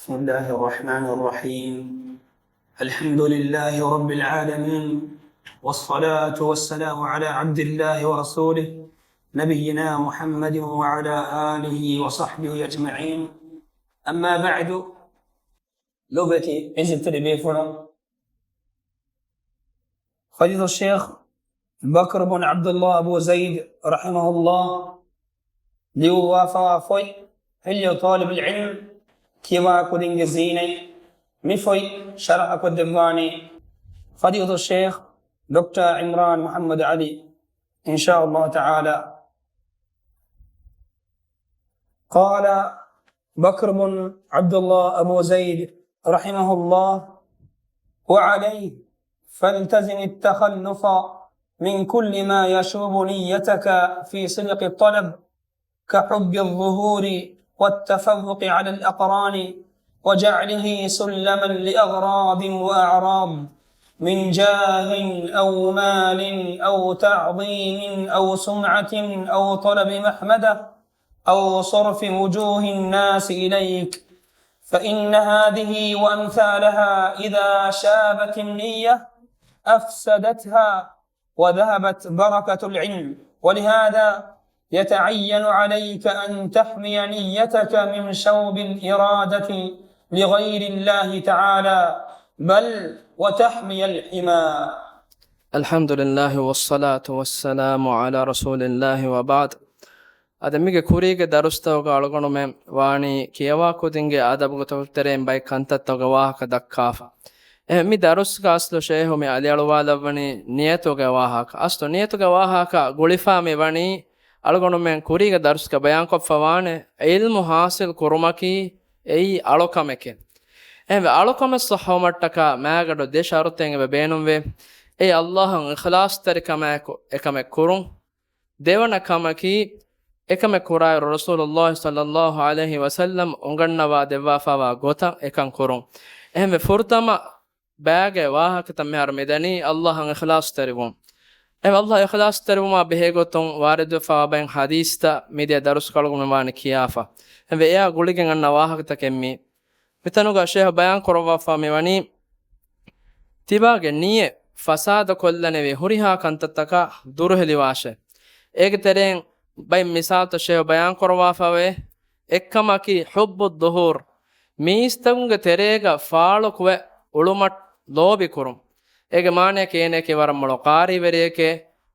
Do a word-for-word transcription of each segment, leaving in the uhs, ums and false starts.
بسم الله الرحمن الرحيم. الحمد لله رب العالمين، والصلاة والسلام على عبد الله ورسوله نبينا محمد وعلى آله وصحبه أجمعين. أما بعد، ލޮބުވެތި އިޒުތެރި ބޭފުޅުން، ފަޟީލަތު ޝޭޚް ބަކްރު ބުން ޢަބްދުﷲ އަބޫ ޒައިދް ރަޙިމަހުﷲ ލިޔުއްވާފަވާ ފޮތް ޙިލްޔަ ޠާލިބިލް ޢިލްމް ކިޔަވާ ކުދިންގެ ޒީނަތް، މި ފޮތް ޝަރަޙަކޮށްދެއްވާނީ ފަޟީލަތު ޝޭޚް ޑޮކްޓަރ ޢިމްރާން މުޙައްމަދު ޢަލީ، އިންޝާﷲ ތަޢާލާ. قال بكر بن عبد الله أبو زيد رحمه الله: وعليه فالتزم التخلص من كل ما يشوب نيتك في صدق الطلب، كحب الظهور والتفوق على الأقران، وجعله سلما لأغراض وأعراض من جاه أو مال أو تعظيم أو سمعة أو طلب محمدة أو صرف وجوه الناس إليك، فإن هذه وأمثالها إذا شابت النية أفسدتها وذهبت بركة العلم، ولهذا يتعين عليك أن تحمي نيتك من شوب الإرادة لغير الله تعالى، بل وتحمي الحمى. الحمد لله والصلاة والسلام على رسول الله وبعد. އަދި މީގެ ކުރީގެ ދަރުސްތަކުގަ އަޅުގަނޑުމެން ވާނީ ކިޔަވާ ކުދިންގެ އަދަބުތަކުގެ ތެރެއިން ބައެއް ކަންތައްތަކުގެ ވާހަކަ ދައްކާފަ. އެ، މި ދަރުސްގަ އަސްލު ޝޭހު މި އަލިއަޅުވާލައްވަނީ ނިޔަތުގެ ވާހަކަ. އަސްލު ނިޔަތުގެ ވާހަކަ ގުޅިފަ މި ވަނީ އަޅުގަނޑުމެން ކުރީގެ ދަރުސްގަ ބަޔާންކޮށްފަ ވާނެ ޢިލްމު ޙާޞިލް ކުރުމަކީ އެއީ އަޅުކަމެކޭ. އެހެންވެ އަޅުކަމެއް ޞައްޙަވުމަށްޓަކާ މާގަނޑު ދެ ޝަރުޠެއް އެބަ ބޭނުންވޭ. އެއީ ﷲ އަށް އިޚްލާޞްތެރިކަމާއެކު އެކަމެއް ކުރުން. ދެވަނަ ކަމަކީ، އެކަމެއް ކުރާއިރު ރަސޫލުﷲ ޞައްލަﷲ ޢަލައިހި ވަސައްލަމް އުނގަންނަވާ ދެއްވާފައިވާ ގޮތަށް އެކަން ކުރުން. އެހެންވެ ފުރަތަމަ ބައިގެ ވާހަކަތައް މިހާރު މިދަނީ ﷲ އަށް އިޚްލާޞްތެރިވުން. އެ ﷲ އަށް އިޚްލާޞްތެރިވުމާ ބެހޭ ގޮތުން ވާރިދުވެފައިވާ ބައެއް ޙަދީޘްތައް މިދިޔަ ދަރުސްގަ އަޅުގަނޑުމެން ވާނީ ކިޔާފަ. އެހެންވެ އެއާ ގުޅިގެން އަންނަ ވާހަކަތަކެއް މީ. މިތަނުގަ ޝޭހު ބަޔާން ކުރައްވާފަ މިވަނީ، ތިބާގެ ނިޔަތް ފަސާދަ ކޮށްލަނިވި ހުރިހާ ކަންތައްތަކާ ދުރުހެލިވާށޭ. އޭގެ ތެރެއިން ބައެއް މިސާލުތައް ޝޭހު ބަޔާން ކުރައްވާފަވޭ. އެއްކަމަކީ ޙުއްބުއް ޟުހޫރު، މީސްތަކުންގެ ތެރޭގަ ފާޅުކުވެ އުޅުމަށް ލޯބި ކުރުން. އޭގެ މާނަޔަކީ އޭނައަކީ ވަރަށް މޮޅު ޤާރީވެރިއެކޭ،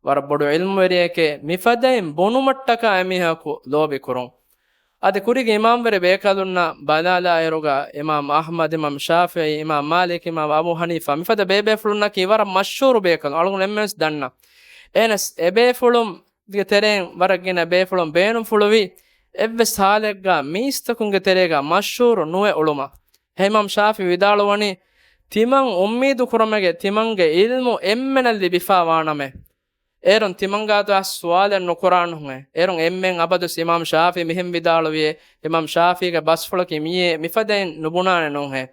ވަރަށް ބޮޑު ޢިލްމުވެރިއެކޭ، މިފަދައިން ބުނުމަށްޓަކާ އެމީހަކު ލޯބި ކުރުން. އަދި ކުރީގެ އިމާމްވެރި ބޭކަލުންނަށް ބަލާލާއިރުގަ، އިމާމް އަޙްމަދު، އިމާމް ޝާފިޢީ، އިމާމް މާލިކް، އިމާމް އަބޫ ޙަނީފާ، މިފަދަ ބޭބޭފުޅުންނަކީ ވަރަށް މަޝްހޫރު ބޭކަލުން، އަޅުގަނޑު އެންމެންވެސް ދަންނަ. އެހެނަސް އެބޭފުޅުންގެ ތެރެއިން ވަރަށް ގިނަ ބޭފުޅުން ބޭނުންފުޅުވީ އެއްވެސް ޙާލެއްގަ މީސްތަކުންގެ ތެރޭގަ މަޝްހޫރު ނުވެ އުޅުމަށް. އެހެން އިމާމް ޝާފިޢީ ވިދާޅުވަނީ، ތިމަން އުއްމީދު ކުރަމެގެ ތިމަންގެ ޢިލްމު އެންމެނަށް ލިބިފަ ވާނަމޭ. އޭރުން ތިމަންގާތު އަސް ސުވާލެއް ނުކުރާނަހުން. އޭރުން އެންމެން އަބަދުސް އިމާމް ޝާފިޢީ މިހެން ވިދާޅުވިއޭ، އިމާމް ޝާފިޢީގެ ބަސްފުޅަކީ މިއޭ، މިފަދައިން ނުބުނާނެ ނޫންހޭ.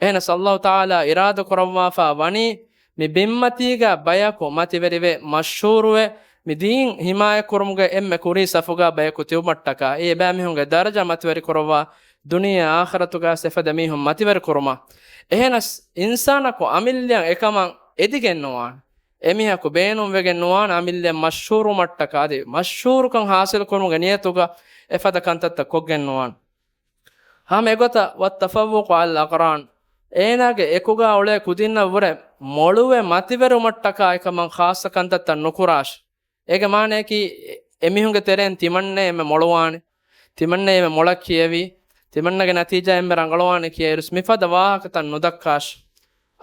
އެހެނަސް ﷲ ތަޢާލާ އިރާދަ ކުރައްވާފަ ވަނީ، މި ބިންމަތީގަ ބަޔަކު މަތިވެރިވެ މަޝްހޫރުވެ، މި ދީން ޙިމާޔަތްކުރުމުގެ އެންމެ ކުރީ ސަފުގަ ބަޔަކު ތިބުމަށްޓަކާ، އެ އެބައިމީހުންގެ ދަރަޖަ މަތިވެރި ކުރައްވާ، ދުނިޔެ އާޚިރަތުގަ އެފަދަ މީހުން މަތިވެރި ކުރުމަށް. އެހެނަސް އިންސާނަކު އަމިއްލައަށް އެކަމަށް އެދިގެން ނުވާނެ. އެމީހަކު ބޭނުންވެގެން ނުވާނެ އަމިއްލައަށް މަޝްހޫރުވުމަށްޓަކާ، އަދި މަޝްހޫރުކަން ޙާޞިލު ކުރުމުގެ ނިޔަތުގަ އެފަދަ ކަންތައްތައް ކޮށްގެން ނުވާނެ. ހަމަ އެގޮތަށް والتفوق على الأقران، އޭނާގެ އެކުގަ އުޅޭ ކުދިންނަށްވުރެ މޮޅުވެ މަތިވެރިވުމަށްޓަކާ އެކަމަށް ޚާއްޞަ ކަންތައްތައް ނުކުރާށި. އޭގެ މާނަޔަކީ، އެމީހުންގެ ތެރެއިން ތިމަންނައޭ އެންމެ މޮޅުވާނެ، ތިމަންނައޭ އެންމެ މޮޅަށް ކިޔެވީ، ތިމަންނަގެ ނަތީޖާ އެންމެ ރަނގަޅުވާނެ ކިޔައިރުސް މިފަދަ ވާހަކަތައް ނުދައްކާށި.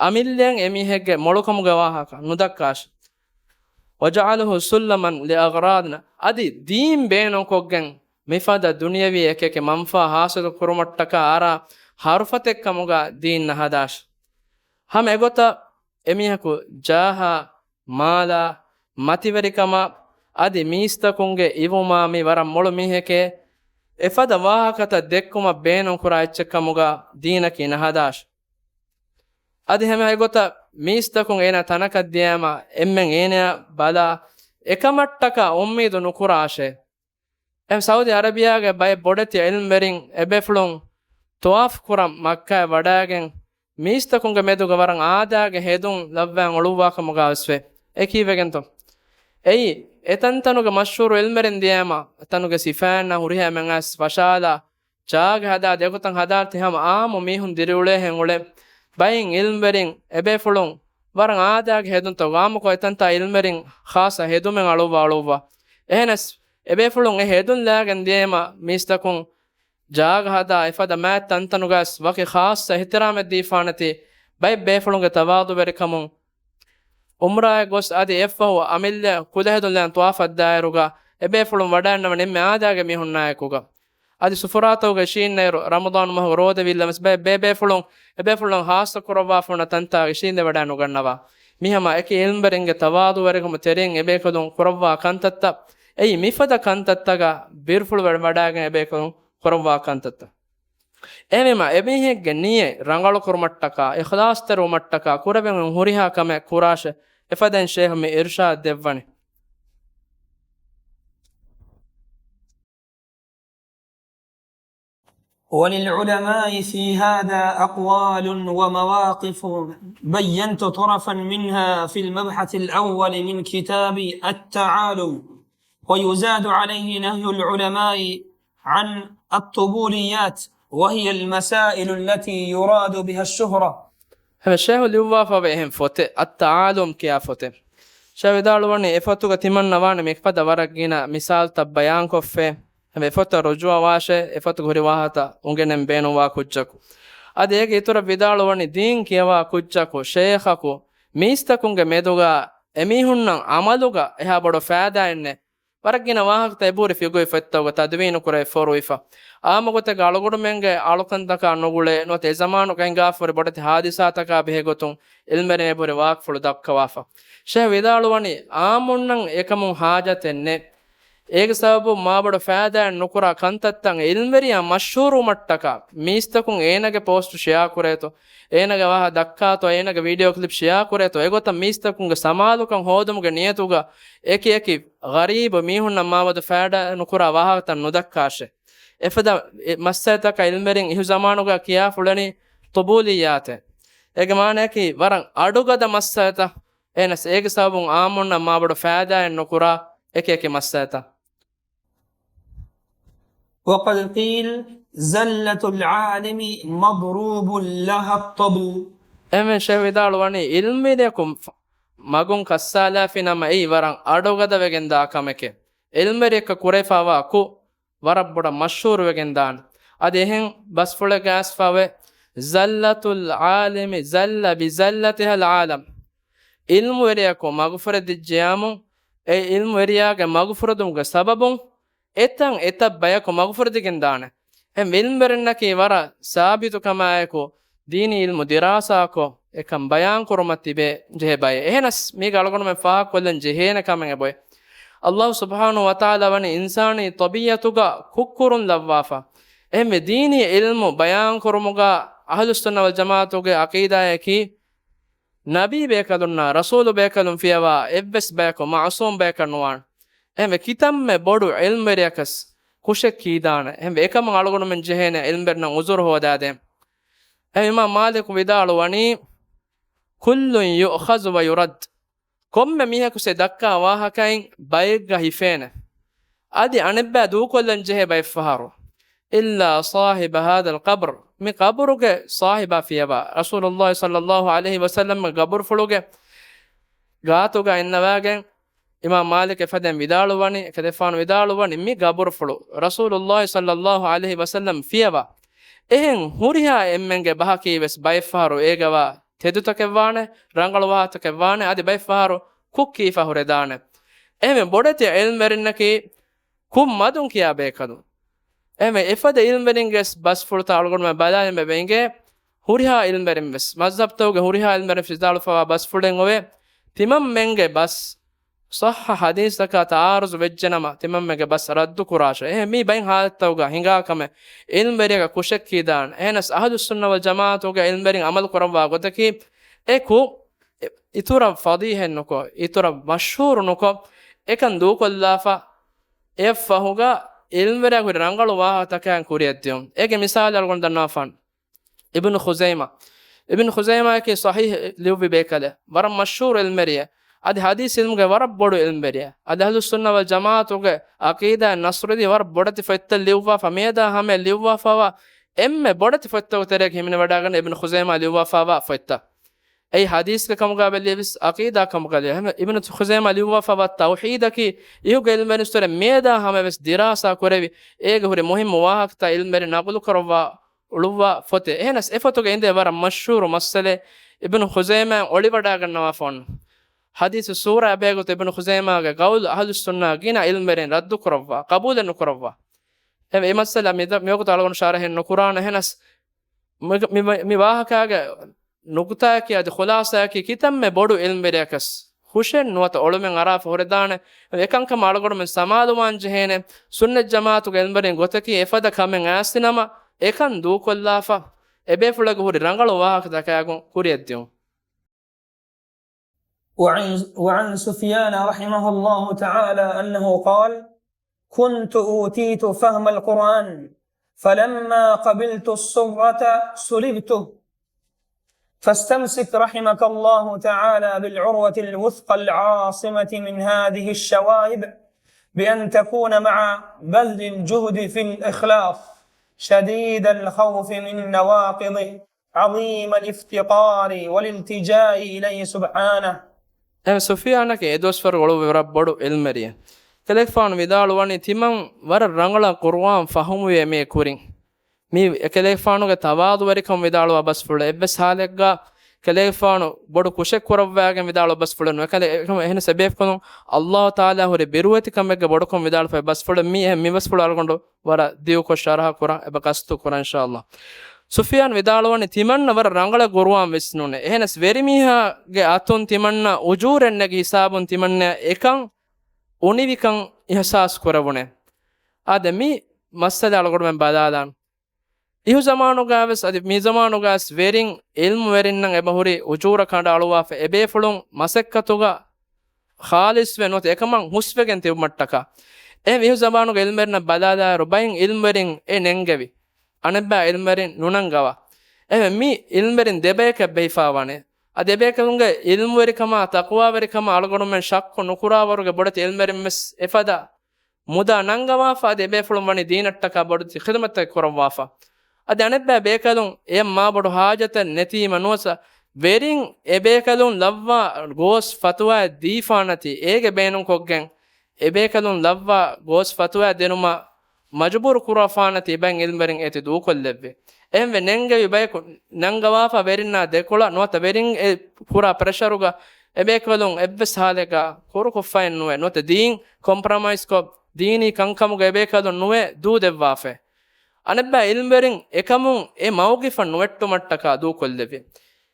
އަމިއްލައަށް އެމީހެއްގެ މޮޅުކަމުގެ ވާހަކަ ނުދައްކާށި. وجعله سلما لأغراض، އަދި ދީން ބޭނުންކޮށްގެން މިފަދަ ދުނިޔަވީ އެކިއެކި މަންފާ ޙާޞިލު ކުރުމަށްޓަކާ އަރާ ޙަރުފަތެއްކަމުގަ ދީން ނަހަދާށި. ހަމަ އެގޮތަށް އެމީހަކު ޖާހާ، މާލާ، މަތިވެރިކަމާ، އަދި މީސްތަކުންގެ އިވުމާ މި ވަރަށް މޮޅު މީހެކޭ، އެފަދަ ވާހަކަތައް ދެއްކުމަށް ބޭނުންކުރާ އެއްޗެއްކަމުގަ ދީނަކީ ނަހަދާށި. އަދި ހަމަ އެގޮތަށް މީސްތަކުން އޭނާ ތަނަކަށް ދިޔައިމަ އެންމެން އޭނަޔަށް ބަލާ އެކަމަށްޓަކާ އުއްމީދު ނުކުރާށޭ. އެހެން ސައުދީ އަރަބިޔާގެ ބައެއް ބޮޑެތި ޢިލްމުވެރިން އެބޭފުޅުން ޠަވާފު ކުރަން މައްކާއަށް ވަޑައިގެން، މީސްތަކުންގެ މެދުގަ ވަރަށް އާދައިގެ ހެދުން ލައްވާން އުޅުއްވާ ކަމުގަ ވެސް ވޭ. އެ ކީއްވެގެންތޯ؟ އެއީ، އެތަންތަނުގެ މަޝްހޫރު ޢިލްމުވެރިން ދިޔައިމަ، އެތަނުގެ ސިފައިންނާ ހުރިހާ އެންމެން އައިސް ވަށާލާ، ޗާގެ ހަދާ ދެގޮތަށް ހަދާ ތި ހަމަ އާއްމު މީހުން ދިރިއުޅޭހެން އުޅޭ. ބައިން ޢިލްމުވެރިން އެބޭފުޅުން ވަރަށް އާދައިގެ ހެދުންތައް ގާމުކޮށް އެތަންތާ ޢިލްމުވެރިން ޚާއްޞަ ހެދުމެއް އަޅުއްވާ އަޅުއްވާ. އެހެނަސް އެބޭފުޅުން އެ ހެދުން ލާގެން ދިޔައިމަ މީސްތަކުން ޖާގަ ހަދާ އެފަދަ މާތް ތަންތަނުގަސް ވަކި ޚާއްޞަ އިޙްތިރާމެއް ދީފާނެތީ، ބައެއް ބޭފުޅުންގެ ތަވާޟުވެރިކަމުން ޢުމްރާއަށް ގޮސް އަދި އެއަށްފަހު އަމިއްލަ ކުލަހެދުން ލާން ޠަވާފަށް ދާއިރުގަ އެބޭފުޅުން ވަޑައިންނަވަން އެންމެ އާދައިގެ މީހުންނާއެކުގަ. އަދި ސުފުރާތަކުގަ އިށީންނައިރު ރަމަޟާން މަހުގަ ރޯދަ ވީއްލަވެސް ބައެއް ބޭބޭފުޅުން އެބޭފުޅުން ޚާއްޞަ ކުރައްވާފަ ހުންނަ ތަންތާގަ އިށީނދެ ވަޑައި ނުގަންނަވާ. މިހަމަ އެކި ޢިލްމުވެރިންގެ ތަވާޟުވެރިކަމު ތެރެއިން އެބޭކަލުން ކުރައްވާ ކަންތައްތައް، އެއީ މިފަދަ ކަންތައްތަކަށް ބިރުފުޅު ވަޑައިގެން އެބޭކަލުން ކުރައްވާ ކަންތައްތައް. އެހެންވީމަ، އެމީހެއްގެ ނިޔަތް ރަނގަޅުކުރުމަށްޓަކާ، އިޚްލާޞްތެރިވުމަށްޓަކާ ކުރެވެން ހުރިހާ ކަމެއް ކުރާށޭ، އެފަދައިން ޝޭޚު މި އިރުޝާދު ދެއްވަނީ. وللعلماء في هذا أقوال ومواقف، بينت طرفا منها في المبحث الأول من كتاب التعالم، ويزاد عليه نهي العلماء عن الطبوليات، وهي المسائل التي يراد بها الشهرة. ހަމަ ޝޭޚު ލިޔުއްވާފަވޭ އެހެން ފޮތެއް، އައްތަޢާލުމް ކިޔާ ފޮތެއް. ޝޭޚު ވިދާޅުވަނީ، އެ ފޮތުގަ ތިމަންނަ ވާނެ މި ފަދަ ވަރަށް ގިނަ މިސާލުތައް ބަޔާންކޮށްފައި. ހަމަ އެ ފޮތަށް ރުޖޫޢަވާށޭ، އެ ފޮތުގެ ހުރި ވާހަކަތައް އުނގެނެން ބޭނުންވާ ކުއްޖަކު. އަދި އޭގެ އިތުރަށް ވިދާޅުވަނީ، ދީން ކިޔަވާ ކުއްޖަކު، ޝޭޚަކު، މީސްތަކުންގެ މެދުގަ އެމީހުންނަށް ޢަމަލުގަ އެހާ ބޮޑު ފައިދާއެއްނެއް. ވަރަށް ގިނަ ވާހަކަތައް އެބަހުރި ފިގޮތް ފޮތްތަކުގަ ތަދުވީނުކުރެވި ފޮރުވިފަ. އާއްމު ގޮތެއްގަ އަޅުގަނޑުމެންގެ އަޅުކަންތަކާ ނުގުޅޭ، ނުވަތަ އެ ޒަމާނުގަ ހިނގާފަ ހުރި ބޮޑެތި ހާދިސާތަކާ ބެހޭގޮތުން ޢިލްމުވެރިން އެބަހުރި ވާހަކަފުޅު ދައްކަވާފަ. ޝޭޚު ވިދާޅުވަނީ، އާއްމުންނަށް އެކަމުން ހާޖަތެއް ނެތް. އޭގެ ސަބަބުން މާބޮޑު ފައިދާއެއް ނުކުރާ ކަންތައްތައް ޢިލްމުވެރިޔާ މަޝްހޫރުވުމަށްޓަކާ، މީސްތަކުން އޭނާގެ ޕޯސްޓު ޝެއާ ކުރޭތޯ، އޭނާގެ ވާހަކަ ދައްކާތޯ، އޭނާގެ ވީޑިއޯ ކްލިޕް ޝެއާ ކުރޭތޯ، އެގޮތަށް މީސްތަކުންގެ ސަމާލުކަން ހޯދުމުގެ ނިޔަތުގަ އެކި އެކި ޣަރީބު މީހުންނަށް މާބޮޑު ފައިދާ ނުކުރާ ވާހަކަތައް ނުދައްކާށޭ. އެފަދަ އެ މައްސަލަތަކަށް ޢިލްމުވެރިން އިހު ޒަމާނުގަ ކިޔާފަ އުޅެނީ ޠުބޫލިއްޔާތޭ. އޭގެ މާނައަކީ ވަރަށް އަޑުގަދަ މައްސަލަތައް. އެހެނަސް އޭގެ ސަބަބުން އާއްމުންނަށް މާބޮޑު ފައިދާއެއް ނުކުރާ އެކި އެކި މައްސަލަތައް. وقد قيل زلة العالم مضروب لها الطبل. އެހެންވެ ޝޭޚު ވިދާޅުވަނީ، ޢިލްމުވެރިޔަކު މަގުން ކައްސާލާފި ނަމަ އެއީ ވަރަށް އަޑުގަދަ ވެގެންދާ ކަމެކޭ. ޢިލްމުވެރިޔަކަށް ކުރެވިފައިވާ ކުށް ވަރަށް ބޮޑަށް މަޝްހޫރު ވެގެންދާނެ. އަދި އެހެން ބަސްފުޅެއް ގާސްފަވެ، زلة العالم زل بزلتها العالم. ޢިލްމުވެރިޔަކު މަގުފުރެދިއްޖެޔާމު، އެ ޢިލްމުވެރިޔާގެ މަގުފުރެދުމުގެ ސަބަބުން އެތަން އެތައް ބަޔަކު މަގުފުރެދިގެންދާނެ. އެހެން ޢިލްމުވެރިންނަކީ ވަރަށް ސާބިތުކަމާއެކު، ދީނީ ޢިލްމު ދިރާސާކޮށް، އެކަން ބަޔާންކުރުމަށް ތިބޭ ޖެހޭ ބައެއް. އެހެނަސް މީގަ އަޅުގަނޑުމެން ފާހަގަކޮށްލަން ޖެހޭނެ ކަމެއް އެބައޮތް. ﷲ ސުބްޙާނަހޫ ވަތަޢާލާ ވަނީ އިންސާނީ ޠަބީޢަތުގަ ކުށްކުރުން ލައްވާފަ. އެހެންވެ، ދީނީ ޢިލްމު ބަޔާންކުރުމުގަ އަހްލުއްސުންނަ ވަލްޖަމާޢަތުގެ ޢަޤީދާއަކީ، ނަބީ ބޭކަލުންނާ ރަސޫލު ބޭކަލުން ފިޔަވާ އެއްވެސް ބަޔަކު މަޢުޞޫމް ބަޔަކަށް ނުވާނެ. އެހެންވެ، ކިތަންމެ ބޮޑު ޢިލްމުވެރިޔަކަސް ކުށެއް ކީދާނެ. އެހެންވެ، އެކަމަށް އަޅުގަނޑުމެން ޖެހޭނެ ޢިލްމުވެރިންނަށް ޢުޛުރު ހޯދާދޭން. އެހެންވެ، އިމާމް މާލިކު ވިދާޅުވަނީ، كل يؤخذ ويرد. ކޮންމެ މީހަކު ސެ ދައްކާ ވާހަކައިން ބައެއްގަ ހިފޭނެ. އަދި އަނެއްބައި ދޫކޮށްލަން ޖެހޭ ބައެއްފަހަރު. إلا صاحب هذا القبر. މި ޤަބުރުގެ ޞާޙިބާ ފިޔަވާ. ރަސޫލުﷲ ޞައްލަﷲ ޢަލައިހި ވަސައްލަމްގެ ޤަބުރުފުޅުގެ ގާތުގަ އިންނަވާގެން އިމާމް މާލިކް އެފަދައިން ވިދާޅުވަނީ، އެކަލޭގެފާނު ވިދާޅުވަނީ، މި ޤަބުރުފުޅު ރަސޫލުﷲ ޞައްލަﷲ ޢަލައިހި ވަސައްލަމް ފިޔަވާ. އެހެން ހުރިހާ އެންމެންގެ ބަހަކީ ވެސް ބައެއްފަހަރު އޭގަވާ ތެދުތަކެއްވާނެ، ރަނގަޅު ވާހަކަތަކެއްވާނެ، އަދި ބައެއްފަހަރު ކުށް ކީފަ ހުރެދާނެ. އެހެންވެ ބޮޑެތި ޢިލްމުވެރިންނަކީ ކުށް މަދުން ކިޔާ ބޭކަލުން. އެހެންވެ އެފަދަ ޢިލްމުވެރިންގެ ބަސްފުޅުތައް އަޅުގަނޑުމެން ބަލާލަން އެބަ އިނގޭ. ހުރިހާ ޢިލްމުވެރިން ވެސް، މަޒްހަބްތަކުގެ ހުރިހާ ޢިލްމުވެރިން ވިދާޅުފަވާ ބަސްފުޅެއް އޮވޭ. ތިމަންމެންގެ ބަސް ޞައްޙަ ޙަދީޘްތަކާ ތަޢާރުޟު ވެއްޖެނަމަ، ތިމަންމެންގެ ބަސް ރައްދު ކުރާށޭ. އެހެން މީ ބައެއް ޙާލަތްތަކުގަ ހިނގާ ކަމެއް، ޢިލްމުވެރިޔަކަށް ކުށެއް ކީދާނެ. އެހެނަސް އަހްލުއްސުންނަ ވަލްޖަމާޢަތުގެ ޢިލްމުވެރިން ޢަމަލު ކުރައްވާ ގޮތަކީ، އެ ކުށް އިތުރަށް ފަޟީޙަތް ނުކޮށް، އިތުރަށް މަޝްހޫރު ނުކޮށް، އެކަން ދޫކޮށްލާފަ، އެއަށްފަހުގަ އިލްމުވެރިޔާ ހުރި ރަނގަޅު ވާހަކަ ތަކާއިން ކުރިއަށް ދިޔުން. އޭގެ މިސާލެއް އަޅުގަނޑު ދަންނަވާފާން. އިބްނު ޚުޒައިމާ. އިބްނު ޚުޒައިމާއަކީ ޞަޙީޙް ލިޔުއްވި ބޭކަލެއް. ވަރަށް މަޝްހޫރު އިލްމުވެރިއެއް. އަދި ޙަދީޘް އިލްމުގެ ވަރަށް ބޮޑު އިލްމުވެރިއެއް. އަދި އަހްލުއްސުންނަ ވަލް ޖަމާޢަތުގެ ޢަޤީދާ ނަޞްރުދީ ވަރަށް ބޮޑެތި ފޮތްތައް ލިޔުއްވާފަ، މިއަދާ ހަމަޔަށް ލިޔުއްވާފަވާ އެންމެ ބޮޑެތި ފޮތްތަކުގެ ތެރެއަކަށް ހިމެނިވަޑައިގަންނަ އިބްނު ޚުޒައިމާ ލިޔުއްވާފަވާ ފޮތްތައް. އެއީ ޙަދީޘްގެ ކަމުގަ ބެލިޔަސް، ޢަޤީދާ ކަމުގަ ލިޔަ. އެހެން އިބްނު ޚުޒައިމާ ލިޔުއްވާފަވާ ތައުޙީދަކީ، އިހުގެ އިލްމުވެރިން ވެސް މިއަދާ ހަމަޔަށް ވެސް ދިރާސާ ކުރެވި، އޭގެ ހުރި މުހިއްމު ވާހަކަތައް އިލްމުވެރިން ނަގުލު ކުރައްވާ އުޅުއްވާ ފޮތެއް. އެހެނަސް އެ ފޮތުގެ އިނދޭ ވަރަށް މަޝްހޫރު މައްސަލައެއް އިބްނު ޚުޒައިމާއަށް އޮޅިވަޑައިގަންނަވާފަ އޮންނަ. ޙަދީޘު ސޫރައާ ބެހޭގޮތުން އިބްނު ޚުޒައިމާގެ ޤައުލު އަހްލުއްސުންނާ ގިނަ އިލްމުވެރިން ރައްދު ކުރައްވާ، ޤަބޫލެއް ނުކުރައްވާ. އެ، އެ މައްސަލަ މި، މިވަގުތު އަޅުގަނޑު ޝަރަޙެއް ނުކުރާނަ. އެހެނަސް މި، މި، މި ވާހަކާގެ ނުކުތާއަކީ އަދި ޚުލާޞާއަކީ ކިތަންމެ ބޮޑު އިލްމުވެރިޔަކަސް ހުށެއް ނުވަތަ އޮޅުމެއް އަރާފަ ހުރެދާނެ. އެކަންކަމަށް އަޅުގަނޑުމެން ސަމާލުވާން ޖެހޭނެ. ސުންނަތް ޖަމާޢަތުގެ އިލްމުވެރިން ގޮތަކީ އެފަދަ ކަމެއް އައިސްނަމަ، އެކަން ދޫކޮށްލާފަ، އެބޭފުޅެއްގެ ހުރި ރަނގަޅު ވާހަކަ ތަކާގުން ކުރިއަށްދިޔުން. وعن، وعن سفيان رحمه الله تعالى أنه قال: كنت أوتيت فهم القرآن، فلما قبلت الصرة سلبته. فاستمسك رحمك الله تعالى بالعروة الوثقى العاصمة من هذه الشوائب، بأن تكون مع بذل الجهد في الإخلاص شديد الخوف من نواقض عظيم الافتقار والالتجاء إليه سبحانه. އެ ސުފިޔާނަކީ އެދުވަސްވަރު އުޅުއްވި ވަރަށް ބޮޑު އިލްމުވެރިއެއް. ކަލޭގެފާނު ވިދާޅުވަނީ ތިމަން ވަރަށް ރަނގަޅަށް ޤުރުއާން ފަހުމުވި މީ ކުރިން. މީ އެކަލޭގެފާނުގެ ތަވާޟުވެރިކަން ވިދާޅުވާ ބަސްފުޅެއް. އެއްވެސް ހާލެއްގަ ކަލޭގެފާނު ބޮޑު ކުށެއް ކުރައްވާގެން ވިދާޅުވާ ބަސްފުޅެއް ނުވޭ. ކަލޭ، އެކަމަ އެހެނަސް އެބޭފުޅުން ﷲ ތަޢާލާ ހުރި ބިރުވެތިކަމެއްގެ ބޮޑުކަން ވިދާޅުވާ ބަސްފުޅެއް މީ. އެހެން މި ބަސްފުޅު އަޅުގަނޑު ވަރަށް ދިޔުކޮށް ޝަރަޙަ ކުރަން އެބަ ގަސްތު ކުރަން އިންޝާﷲ. ސުފިޔާން ވިދާޅުވަނީ ތިމަންނަ ވަރަށް ރަނގަޅަށް ޤުރުއާން ވިސްނުނޭ. އެހެނަސް ވެރިމީހާގެ އަތުން ތިމަންނަ އުޖޫރެއް ނެގި ހިސާބުން ތިމަންނަ އެކަން އުނިވިކަން އިޙްސާސް ކުރެވުނޭ. އާދެ، މި މައްސަލަ އަޅުގަނޑުމެން ބަލާލާން. އިހު ޒަމާނުގަ ވެސް އަދި މި ޒަމާނުގަ ވެސް ވެރިން އިލްމުވެރިންނަށް އެބަހުރި އުޖޫރަ ކަނޑައަޅުވާފަ އެބޭފުޅުން މަސައްކަތުގަ ޚާލިޞްވެ ނުވަތަ އެކަމަށް ހުސްވެގެން ތިބުމަށްޓަކާ. އެހެން އިހު ޒަމާނުގެ އިލްމުވެރިންނަށް ބަލާލާއިރު ބައެއް އިލްމުވެރިން އެ ނެންގެވި. އަނެއްބައި އިލްމުވެރިން ނުނަންގަވާ. އެހެން މި އިލްމުވެރިން ދެބަޔަކަށް ބެހިފާވާނެ. އަދި އެބޭކަލުންގެ އިލްމުވެރިކަމާ ތަޤްވާވެރިކަމާ އަޅުގަނޑުމެން ޝައްކު ނުކުރާވަރުގެ ބޮޑެތި އިލްމުވެރިން ވެސް އެފަދަ މުދާ ނަންގަވާފަ އަދި އެބޭފުޅުން ވަނީ ދީނަށްޓަކާ ބޮޑެތި ޚިދުމަތެއް ކުރައްވާފަ. އަދި އަނެއްބައި ބޭކަލުން އެޔަށް މާބޮޑު ހާޖަތެއް ނެތީމަ ނުވަތަ ވެރިން އެބޭކަލުން ލައްވާ ގޯސް ފަތުވާއެއް ދީފާނަތީ އޭގެ ބޭނުންކޮށްގެން އެބޭކަލުން ލައްވާ ގޯސް ފަތުވާއެއް ދިނުމަށް މަޖުބޫރު ކުރާފާނަތީ ބައެއް އިލްމުވެރިން އޭތި ދޫކޮށްލެއްވި. އެހެންވެ ނެންގެވި ބަޔަކު ނަންގަވާފަ ވެރިންނާ ދެކޮޅަށް ނުވަތަ ވެރިން އެ ކުރާ ޕްރެޝަރުގަ އެބޭކަލުން އެއްވެސް ހާލެއްގަ ކުރުކޮށްފައެއް ނުވޭ ނުވަތަ ދީން ކޮމްޕްރޮމައިޒްކޮށް ދީނީ ކަންކަމުގަ އެބޭކަލުން ނުވެ ދޫދެއްވާފަ. އަނެއްބައި އިލްމުވެރިން އެކަމުން އެ މައުގިފަށް ނުވެއްޓުމަށްޓަކާ ދޫކޮށްލެއްވި.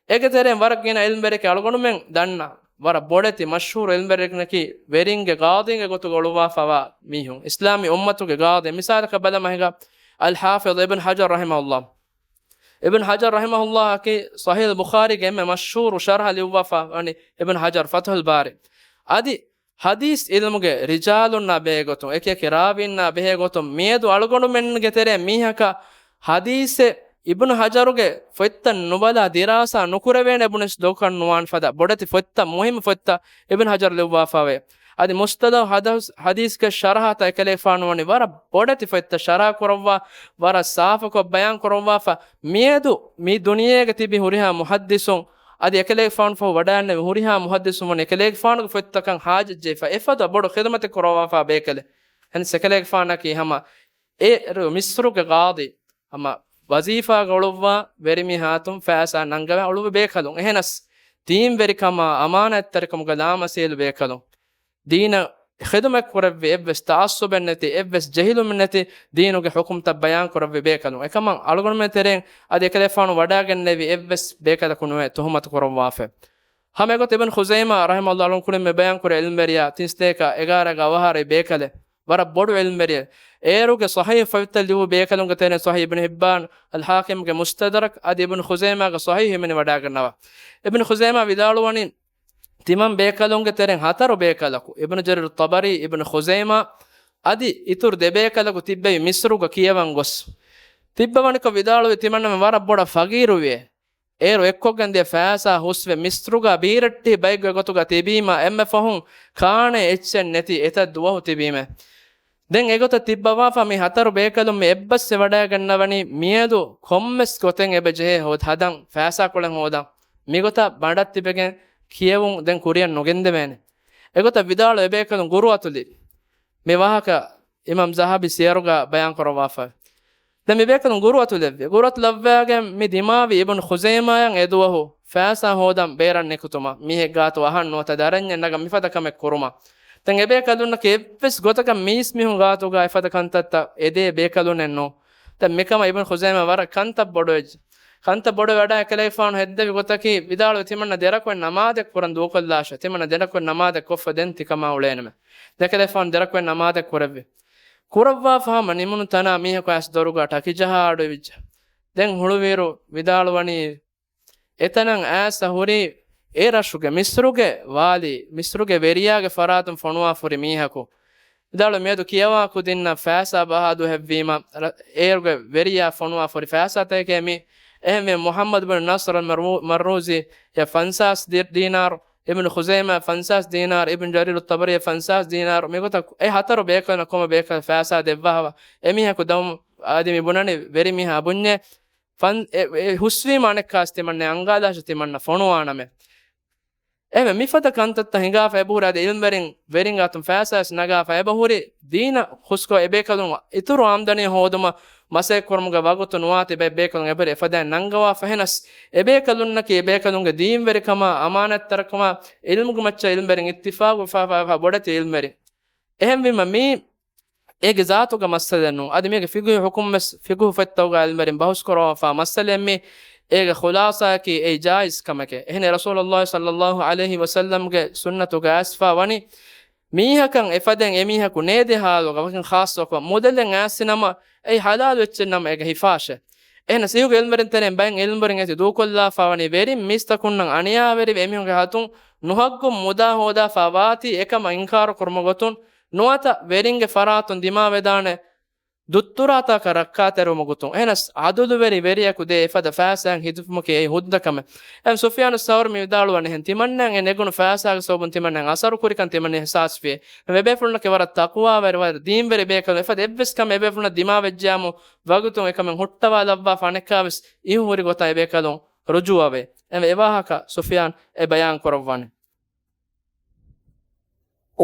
އޭގެ ތެރެއިން ވަރަށް ގިނަ އިލްމުވެރިން އަޅުގަނޑުމެން ދަންނަ ވަރަށް ބޮޑެތި މަޝްހޫރު އިލްމުވެރިންނަކީ ވެރިންގެ ގާޟީންގެ ގޮތުގަ އޮޅުވާފަވާ މީހުން. އިސްލާމީ އުއްމަތުގެ ގާޟީ. މިސާލަކަށް ބަލަމާ ހިނގާ އަލް ޙާފިޡް އިބްނު ޙަޖަރު ރަޙިމަހުﷲ. އިބްނު ޙަޖަރު ރަޙިމަހުﷲ އަކީ ޞަޙީޙުލް ބުޚާރީގެ އެންމެ މަޝްހޫރު ޝަރަޙަ ލިޔުއްވާފަ ވަނީ އިބްނު ޙަޖަރު ފަތުޙުލް ބާރީ. އަދި ޙަދީޘް އިލްމުގެ ރިޖާލުންނާ ބެހޭގޮތުން، އެކިއެކި ރާވީންނާ ބެހޭގޮތުން މިއަދު އަޅުގަނޑުމެންގެ ތެރޭ މީހަކަށް ޙަދީޘެއް އިބްނު ޙަޖަރުގެ ފޮތްތައް ނުބަލާ ދިރާސާ ނުކުރެވޭނެ ބުނެސް ދޮގުކަން ނުވާނެ ފަދަ ބޮޑެތި ފޮތްތައް، މުހިއްމު ފޮތްތައް އިބްނު ޙަޖަރު ލިޔުއްވާފަވޭ. އަދި މުޞްޠަލަޙު ޙަދީޘްގެ ޝަރަޙަތައް އެކަލޭގެފާނު ވަނީ ވަރަށް ބޮޑެތި ފޮތްތައް ޝަރަޙަ ކުރައްވާ، ވަރަށް ސާފުކޮށް ބަޔާން ކުރައްވާފަ. މިއަދު މި ދުނިޔޭގަ ތިބި ހުރިހާ މުޙައްދިޘުން އަދި އެކަލޭގެފާނު ފަހު ވަޑައިގެންނެވި ހުރިހާ މުޙައްދިޘުން ވަނީ އެކަލޭގެފާނުގެ ފޮތްތަކަށް ޙާޖަތްޖެހިފަ އެފަދަ ބޮޑު ޚިދުމަތެއް ކުރައްވާފަ ބޭކަލެއް. އެހެންސް އެކަލޭގެފާނަކީ ހަމަ އޭރު މިޞްރުގެ ގާޟީ ހަމަ ވަޒީފާގަ އުޅުއްވާ ވެރިމީހާ އަތުން ފައިސާ ނަންގަވާ އުޅުއްވި ބޭކަލުން. އެހެނަސް ދީންވެރިކަމާ އަމާނާތްތެރިކަމުގެ ލާމަސީލު ބޭކަލުން. ދީނަށް ޚިދުމަތް ކުރެއްވި އެއްވެސް ތަޢައްޞުބެއް ނެތި، އެއްވެސް ޖެހިލުމެއް ނެތި، ދީނުގެ ޙުކުމްތައް ބަޔާން ކުރެއްވި ބޭކަލުން. އެކަމަށް އަޅުގަނޑުމެން ތެރެއިން އަދި އެކަލޭގެފާނު ވަޑައިގެންނެވި އެއްވެސް ބޭކަލަކު ނުވެ ތުހުމަތު ކުރައްވާފަ. ހަމަ އެގޮތަށް އިބްނު ޚުޒައިމާ ރަޙިމަހުﷲ އަޅުން ކުރިން މި ބަޔާން ކުރެ އިލްމުވެރިޔާ ތިން ސަތޭކަ އެގާރަ އަވަހާރައި ބޭކަލެއް. ވަރަށް ބޮޑު އިލްމުވެރިއެއް. އޭރުގެ ޞަޙީޙު ފޮތްތައް ލިޔުއްވި ބޭކަލުންގެ ތެރެއިން ޞަޙީޙު އިބްނު ޙިއްބާން، އަލް ޙާކިމްގެ މުސްތަދްރަކް އަދި އިބްނު ޚުޒައިމާގެ ޞަޙީޙު ހިމެނި ވަޑައިގަންނަވާ. އިބްނު ޚުޒައިމާ ވިދާޅުވަނީ ތިމަން ބޭކަލުންގެ ތެރެއިން ހަތަރު ބޭކަލަކު، އިބްނު ޖަރީރު ޠަބަރީ، އިބްނު ޚުޒައިމާ، އަދި އިތުރު ދެބޭކަލަކު ތިއްބެވި މިސްރުގަ ކިޔަވަން ގޮސް، ތިއްބަވަނިކޮށް ވިދާޅުވި ތިމަންނަމެން ވަރަށް ބޮޑަށް ފަގީރުވިއޭ. އޭރު އެއްކޮށްގެން ދިޔަ ފައިސާ ހުސްވެ މިސްރުގަ ބީރައްޓިހި ބައެއްގެ ގޮތުގަ ތިބީމަ އެންމެ ފަހުން ކާނެ އެއްޗެއް ނެތި އެތައް ދުވަހު ތިބީމެ. ދެން އެގޮތަށް ތިއްބަވާފަ މި ހަތަރު ބޭކަލުން މި އެއްބަސްވެވަޑައިގަންނަވަނީ މިއަދު ކޮންމެސް ގޮތެއް އެބަ ޖެހޭ ހޯދ-، ހަދަން ފައިސާކޮޅެއް ހޯދަން. މިގޮތަށް ބަނޑަށް ތިބެގެން ކިޔެވުން ދެން ކުރިއަށް ނުގެންދެވޭނެ. އެގޮތަށް ވިދާޅު އެބޭކަލުން ގުރުއަތުލި. މި ވާހަކަ އިމާމް ޒަހަބީ ސިޔަރުގަ ބަޔާން ކުރައްވާފައި. ދެން މި ބޭކަލުން ގުރުއަތުލެއްވި. ގުރުއަތުލައްވައިގެން މި ދިމާވި އިބްނު ޚުޒައިމާއަށް އެދުވަހު ފައިސާ ހޯދަން ބޭރަށް ނިކުތުމަށް މީހެއް ގާތު އަހަން ނުވަތަ ދަރަންޏެއް ނަގަން މިފަދަ ކަމެއް ކުރުމަށް. ދެން އެބޭކަލުންނަކީ އެއްވެސް ގޮތަކަށް މީސްމީހުން ގާތުގަ އެފަދަ ކަންތައްތައް އެދޭ ބޭކަލުންނެއް ނޫން. ދެން މިކަމަށް އިބްނު ޚުޒައިމާ ވަރަށް ކަންތައް ބޮޑުވެއްޖެ. ކަންތައް ބޮޑުވެވަޑައި އެކަލޭގެފާނު ހެއްދެވި ގޮތަކީ ވިދާޅުވި ތިމަންނަ ދެރަކުވެ ނަމާދެއް ކުރަން ދޫކޮށްލާށޭ. ތިމަންނަ ދެރަކުވެ ނަމާދެއް ކޮށްފަ ދެން ތިކަމާ އުޅޭނަމޭ. ދެކަލޭގެފާނު ދެރަކުވެ ނަމާދެއް ކުރެއްވި. ކުރައްވާފަ ހަމަ ނިމުނު ތަނާ މީހަކު އައިސް ދޮރުގަ ޓަކިޖަހާ އަޑުއިވިއްޖެ. ދެން ހުޅުވިއިރު ވިދާޅުވަނީ، އެތަނަށް އައިސް ހުރި އެ ރަށުގެ މިސްރުގެ ވާލީ، މިސްރުގެ ވެރިޔާގެ ފަރާތުން ފޮނުވާފަ ހުރި މީހަކު. ވިދާޅުވި މިއަދު ކިޔަވާ ކުދިންނަށް ފައިސާ ބަހާ ދުވަހެއްވީމަ، ރަ-، އޭރުގެ ވެރިޔާ ފޮނުވާފަ ހުރި ފައިސާތަކެކޭ މި. އެހެންވެ، މުޙައްމަދު ބިން ނަޞްރު އަލް މަރޫ-، މަރޫޒީ އަށް ފަންސާސް ދި-، ދީނާރު، އިބްނު ޚުޒައިމާ ފަންސާސް ދީނާރު، އިބްނު ޖަރީރު ތަބަރީ ފަންސާސް ދީނާރު، މިގޮތަށް އެ ހަތަރު ބޭކަލުންނަށް ކޮންމެ ބޭކަލަކަށް ފައިސާ ދެއްވާފަ. އެމީހަކު ދަމު އަދި މި ބުނަނީ ވެރިމީހާ ބުންޏޭ. ފަން-، އެ، އެ ހުސްވީމަ އަނެއްކާސް ތިމަންނަ އަންގާލާށޭ ތިމަންނަ ފޮނުވާނަމޭ. އެހެންވެ، މިފަދަ ކަންތައްތައް ހިނގާފަ އެބަހުރި އަދި އިލްމުވެރިން، ވެރިން ގާތުން ފައިސާވެސް ނަގާފަ އެބަހުރި ދީނަށް ހުސްކޮށް އެބޭކަލުން އިތުރު އާމްދަނީ ހޯދުމަށް މަސައްކަތް ކުރުމުގެ ވަގުތު ނުވާތީ ބައެއް ބޭކަލުން އެބަހުރި އެފަދައިން ނަންގަވާފަ. އެހެނަސް އެބޭކަލުންނަކީ އެބޭކަލުންގެ ދީންވެރިކަމާ، އަމާނަތްތެރިކަމާ، އިލްމުގެ މައްޗަށް އިލްމުވެރިން އިއްތިފާގު ވެފަ ބޮޑެތި އިލްމުވެރިން. އެހެންވީމަ މީ އޭގެ ޒާތުގަ މައްސަލައެއް ނޫން. އަދި މީގެ ފިޤުހީ ޙުކުމްވެސް ފިޤުހު ފޮތްތަކުގަ އިލްމުވެރިން ބަހުސް ކުރައްވާފަ މައްސަލައެއް މީ. އޭގެ ޚުލާޞާއަކީ އެއީ ޖާއިޒް ކަމެކޭ. އެހެން ރަސޫލުﷲ ޞައްލަﷲ ޢަލައިހި ވަސައްލަމްގެ ސުންނަތުގަ އައިސްފަ ވަނީ، މީހަކަށް އެފަދައިން އެމީހަކު ނޭދޭ ޙާލުގަ ވަކިން ޚާއްޞަކޮށް މުދަލެއް އައިސްފިނަމަ، އެއީ ޙަލާލު އެއްޗެއް ނަމަ އޭގަ ހިފާށޭ. އެހެނަސް އިހުގެ އިލްމުވެރިން ތެރެއިން ބައެއް އިލްމުވެރިން އެތި ދޫކޮށްލާފަ ވަނީ ވެރިން މީސްތަކުންނަށް އަނިޔާވެރިވެ އެމީހުންގެ ހަތުން ނުހައްގުން މުދާ ހޯދާފަ ވާތީ އެކަމަށް އިންކާރު ކުރުމުގެ ގޮތުން ނުވަތަ ވެރިންގެ ފަރާތުން ދިމާވެދާނެ ދުއްތުރާތަކަށް ރައްކާތެރިވުމުގެ ގޮތުން. އެހެނަސް ޢަދުލުވެރި ވެރިޔަކު ދޭ އެފަދަ ފައިސާއެއް ހިދުމަތްކުރުމަކީ އެއީ ހުއްދަ ކަމެއް. އެހެން ސުފްޔާނު ސައުރީ މި ވިދާޅުވަނީ އެހެން ތިމަންނައަށް އެ ނެގުނު ފައިސާގެ ސަބަބުން ތިމަންނައަށް އަސަރު ކުރިކަން ތިމަންނަ އިޙްސާސްވި. އެބޭފުޅުންނަކީ ވަރަށް ތަޤްވާވެރި، ވަރަށް ދީންވެރި ބޭކަލުން. އެފަދަ އެއްވެސް ކަމެއް އެބޭފުޅުންނަށް ދިމާވެއްޖެޔާމު ވަގުތުން އެކަމެއް ހުއްޓަވާލައްވާފަ އަނެއްކާވެސް އިހު ހުރި ގޮތަށް އެބޭކަލުން ރުޖޫޢަވޭ. އެ ވާހަކަ ސުފްޔާން އެ ބަޔާން ކުރައްވަނީ.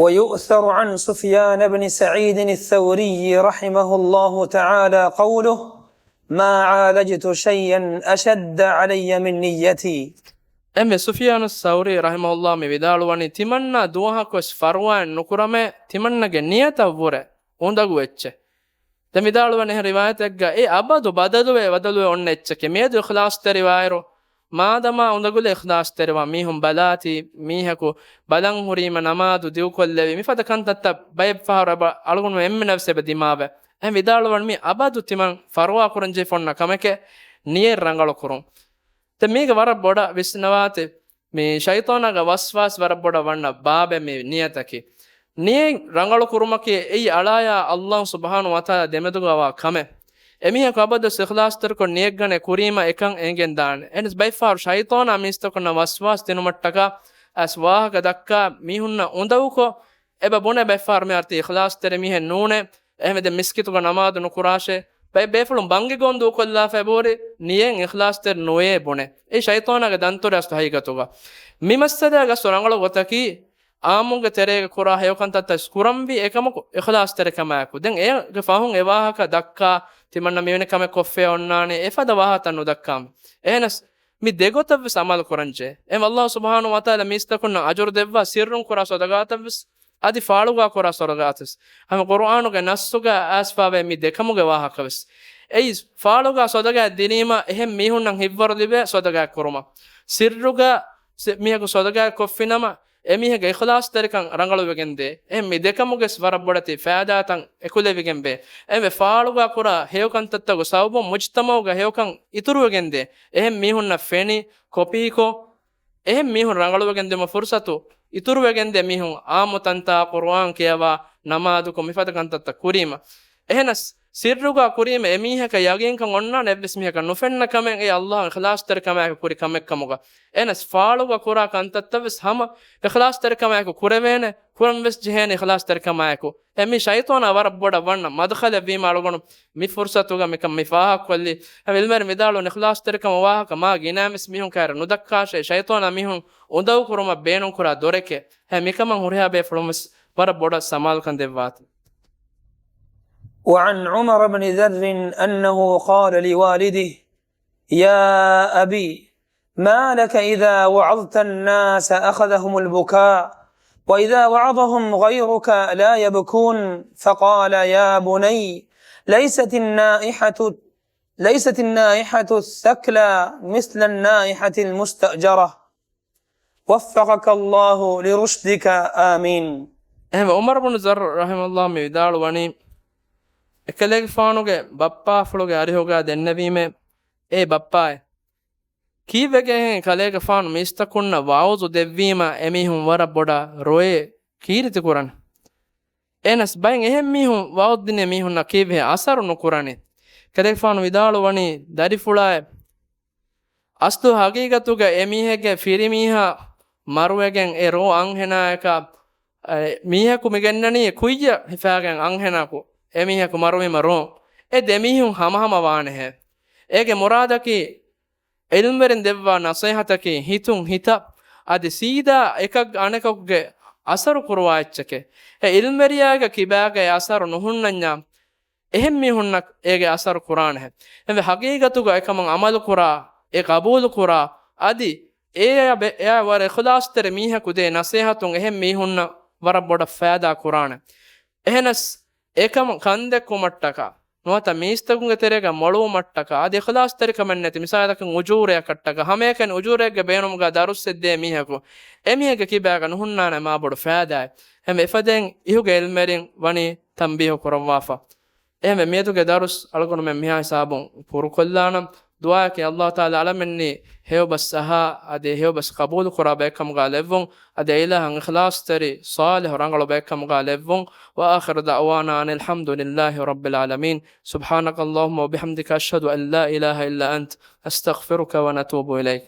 ويؤثر عن سفيان بن سعيد الثوري رحمه الله تعالى قوله: ما عالجت شيئا أشد علي من نيتي. އެންމެ ސުފިޔާނު ސައުރީ ރަޙިމަހުﷲ މި ވިދާޅުވަނީ، ތިމަންނާ ދުވަހަކުވެސް ފަރުވާއެއް ނުކުރަމޭ، ތިމަންނަގެ ނިޔަތަށްވުރެ އުނދަގޫ އެއްޗެއް. ދެން ވިދާޅުވަނީ އެހެން ރިވާޔަތެއްގަ، އެ އަބަދު ބަދަލުވެ ބަދަލުވެ އޮންނަ އެއްޗެކޭ. މިއަދު އިޚްލާޞްތެރިވާއިރު، މާދަމާ އުނދަގުލެއް އިޚްލާޞްތެރިވާ މީހުން ބަލާތީ، މީހަކު ބަލަން ހުރީމަ ނަމާދު ދިގުކޮށްލެވި، މިފަދަ ކަންތައްތައް ބައެއް ފަހަރު އެބަ އަޅުގަނޑު އެންމެނަށްވެސް އެބަ ދިމާވޭ. އެހެން ވިދާޅުވަނީ މި އަބަދު ތިމަން ފަރުވާ ކުރަން ޖެހިފަ އޮންނަ ކަމެކޭ ނިޔަތް ރަނގަޅު ކުރުން. ދެން މީގެ ވަރަށް ބޮޑަށް ވިސްނަވާތި، މި ޝައިޠާނާގެ ވަސްވާސް ވަރަށް ބޮޑަށް ވަންނަ ބާބެއް މި ނިޔަތަކީ. ނިޔަތް ރަނގަޅު ކުރުމަކީ އެއީ އަޅާޔާ ﷲ ސުބްޙާނަހޫ ވަތަޢާލާ ދެމެދުގަވާ ކަމެއް. އެމީހަކު އަބަދުވެސް އިޚްލާޞްތެރިކޮށް ނިޔަތްގަނެ ކުރީމަ އެކަން އެނގެން ދާނެ. އެހެނަސް ބައެއްފަހަރު ޝައިޠާނާ މީސްތަކުންނަށް ވަސްވާސް ދިނުމަށްޓަކާ އައިސް ވާހަކަ ދައްކާ މީހުންނަށް އުނދަގޫކޮށް، އެބަ ބުނެ ބައެއްފަހަރު މި އަރަތީ އިޚްލާޞްތެރި މީހެއް ނޫނޭ. އެހެންވެ ދެން މިސްކިތުގަ ނަމާދު ނުކުރާށޭ. ބައެއް ބޭފުޅުން ބަންގި ގޮން ދޫކޮށްލާފަ އެބަހުރި ނިޔަތް އިޚްލާޞްތެރި ނުވޭ ބުނެ. އެއީ ޝައިޠާނާގެ ދަންތޮރި އަސްލު ހަގީގަތުގަ. މި މައްސަލާގެ އަސްލު ރަނގަޅު ގޮތަކީ، އާއްމުންގެ ތެރޭގަ ކުރާ ހެޔޮ ކަންތައްތައް ކުރަންވީ އެކަމަކު އިޚްލާޞްތެރިކަމާއެކު. ދެން އޭގެ ފަހުން އެ ވާހަކަ ދައްކާ، ތިމަންނަ މިވެނި ކަމެއް ކޮށްފައި އޮންނާނެ، އެފަދަ ވާހަކަތައް ނުދައްކާމެ. އެހެނަސް މި ދެގޮތަށްވެސް ޢަމަލު ކުރަންޖެހޭ. އެހެން ﷲ ސުބްޙާނަހޫ ވަތަޢާލާ މީސްތަކުންނަށް އަޖުރު ދެއްވާ ސިއްރުން ކުރާ ޞަދަޤާތަށްވެސް، އަދި ފާޅުގަ ކުރާ ޞަދަޤާތަށް. ހަމަ ޤުރުއާނުގެ ނައްޞުގަ އައިސްފަވޭ މި ދެކަމުގެ ވާހަކަވެސް. އެއީ ފާޅުގަ ޞަދަޤާތް ދިނީމަ އެހެން މީހުންނަށް ހިތްވަރު ލިބޭ ޞަދަޤާތް ކުރުމަށް. ސިއްރުގަ ސި-، މީހަކު ޞަދަޤާތް ކޮށްފިނަމަ، އެމީހެއްގެ އިޚްލާޞްތެރިކަން ރަނގަޅުވެގެންދޭ. އެހެން މި ދެކަމުގެސް ވަރަށް ބޮޑެތި ފައިދާތައް އެކުލެވިގެންވޭ. އެހެންވެ ފާޅުގަ ކުރާ ހެޔޮކަންތައްތަކުގެ ސަބަބުން މުޖްތަމަޢުގަ ހެޔޮކަން އިތުރުވެގެންދޭ. އެހެން މީހުންނަށް ފެނި، ކޮޕީކޮށް، އެހެން މީހުން ރަނގަޅުވެގެން ދިއުމަށް ފުރުޞަތު އިތުރުވެގެންދޭ މީހުން އާއްމު ތަންތާ ޤުރުއާން ކިޔަވާ، ނަމާދުކޮށް، މިފަދަ ކަންތައްތައް ކުރީމަ. އެހެނަސް ސިއްރުގަ ކުރީމަ އެމީހަކަށް ޔަގީންކަން އޮންނާނެ އެއްވެސް މީހަކަށް ނުފެންނަ ކަމެއް އެ ﷲ އިޚްލާޞްތެރިކަމާއެކު ކުރި ކަމެއްކަމުގަ. އެހެނަސް ފާޅުގަ ކުރާ ކަންތައްތައްވެސް ހަމަ އިޚްލާޞްތެރިކަމާއެކު ކުރެވޭނެ، ކުރަންވެސް ޖެހޭނެ އިޚްލާޞްތެރިކަމާއެކު. އެ މީ ޝައިޠާނާ ވަރަށް ބޮޑަށް ވަންނަ މަދްޚަލެއްވީމަ އަޅުގަނޑު މި ފުރުޞަތުގަ މިކަން މި ފާހަގަކޮށްލީ. އެ ޢިލްމުވެރިން ވިދާޅުވަނީ އިޚްލާޞްތެރިކަމުގެ ވާހަކަ މާ ގިނައިންވެސް މީހުން ކައިރި ނުދައްކާށޭ، ޝައިޠާނާ މީހުން އުނދަގޫކުރުމަށް ބޭނުންކުރާ ދޮރެކޭ. އެ މިކަމަށް ހުރިހާ ބޭފުޅުންވެސް ވަރަށް ބޮޑަށް ސަމާލުކަން ދެއްވާތި. وعن عمر بن ذر أنه قال لوالده: يا أبي، ما لك إذا وعظت الناس أخذهم البكاء، وإذا وعظهم غيرك لا يبكون؟ فقال: يا بني، ليست النائحة، ليست النائحة الثكلى مثل النائحة المستأجرة. وفقك الله لرشدك، آمين. އެހެންވެ، ޢުމަރު ބުނު ޛައްރު ރަޙިމަހުﷲ މި ވިދާޅުވަނީ، އެކަލޭގެފާނުގެ ބައްޕާފުޅުގެ އަރިހުގަ ދެންނެވީމޭ، އޭ ބައްޕާއޭ، ކީއްވެގެންހެން ކަލޭގެފާނު މީސްތަކުންނަށް ވަޢުޒު ދެއްވީމަ އެމީހުން ވަރަށް ބޮޑަށް ރޮއެ ކީރިތި ކުރަން؟ އެހެނަސް ބައެއް އެހެން މީހުން ވަޢުޒު ދިނޭ މީހުންނަށް ކީއްވެހޭ އަސަރު ނުކުރަނީ؟ ކަލޭގެފާނު ވިދާޅުވަނީ، ދަރިފުޅާއޭ، އަސްލު ހަގީގަތުގަ އެމީހެއްގެ ފިރިމީހާ މަރުވެގެން އެ ރޯ އަންހެނާޔަކާ، އެ މީހަކު މިގެންނަނީ ކުއްޔަށް ހިފާގެން އަންހެނާކު އެމީހަކު މަރުވީމަ ރޯ. އެ ދެމީހުން ހަމަހަމަ ވާނެހޭ. އޭގެ މުރާދަކީ ޢިލްމުވެރިން ދެއްވާ ނަޞޭޙަތަކީ ހިތުން ހިތަށް އަދި ސީދާ އެކަށް އަނެކަކުގެ އަސަރު ކުރުވާ އެއްޗެކޭ. އެ ޢިލްމުވެރިޔާގެ ކިބާގައި އަސަރު ނުހުންނަންޏާ، އެހެން މީހުންނަށް އޭގެ އަސަރު ކުރާނެހެ. އެހެންވެ، ހަގީގަތުގަ އެކަމަށް ޢަމަލު ކުރާ، އެ ޤަބޫލު ކުރާ، އަދި އެއާ ވެ-، އެއާ ވަރަށް އިޚްލާޞްތެރި މީހަކު ދޭ ނަޞޭޙަތުން އެހެން މީހުންނަށް ވަރަށް ބޮޑަށް ފައިދާ ކުރާނެ. އެހެނަސް، އެކަމަށް ކަންދެއްކުމަށްޓަކާ، ނުވަތަ މީސްތަކުންގެ ތެރޭގަ މޮޅުވުމަށްޓަކާ، އަދި އިޚްލާޞްތެރިކަމެއް ނެތި، މިސާލަކަށް އުޖޫރައަކަށްޓަކާ، ހަމައެކަނި އުޖޫރައެއްގެ ބޭނުމުގަ ދަރުސްއެއް ދޭ މީހަކު، އެމީހެއްގެ ކިބާގަ ނުހުންނާނެ މާބޮޑު ފައިދާއެއް. އެހެންވެ، އެފަދައިން އިހުގެ ޢިލްމުވެރިން ވަނީ ތަންބީހު ކުރައްވާފަ. އެހެންވެ، މިއަދުގެ ދަރުސް އަޅުގަނޑުމެން މިހާ ހިސާބުން ޕުރުކޮށްލާނަން. ދުޢާއަކީ ﷲ ތަޢާލާ އަޅަމެންނީ ހެޔޮބަސް އަހާ، އަދި ހެޔޮބަސް ޤަބޫލު ކުރާ ބައެއްކަމުގަ ލެއްވުން. އަދި އެއިލާހަށް އިޚްލާޞްތެރި، ޞާލިޙު ރަނގަޅު ބައެއްކަމުގަ ލެއްވުން. وآخر دعوانا أن الحمد لله رب العالمين. سبحانك اللهم وبحمدك، أشهد أن لا إله إلا أنت، أستغفرك ونتوب إليك.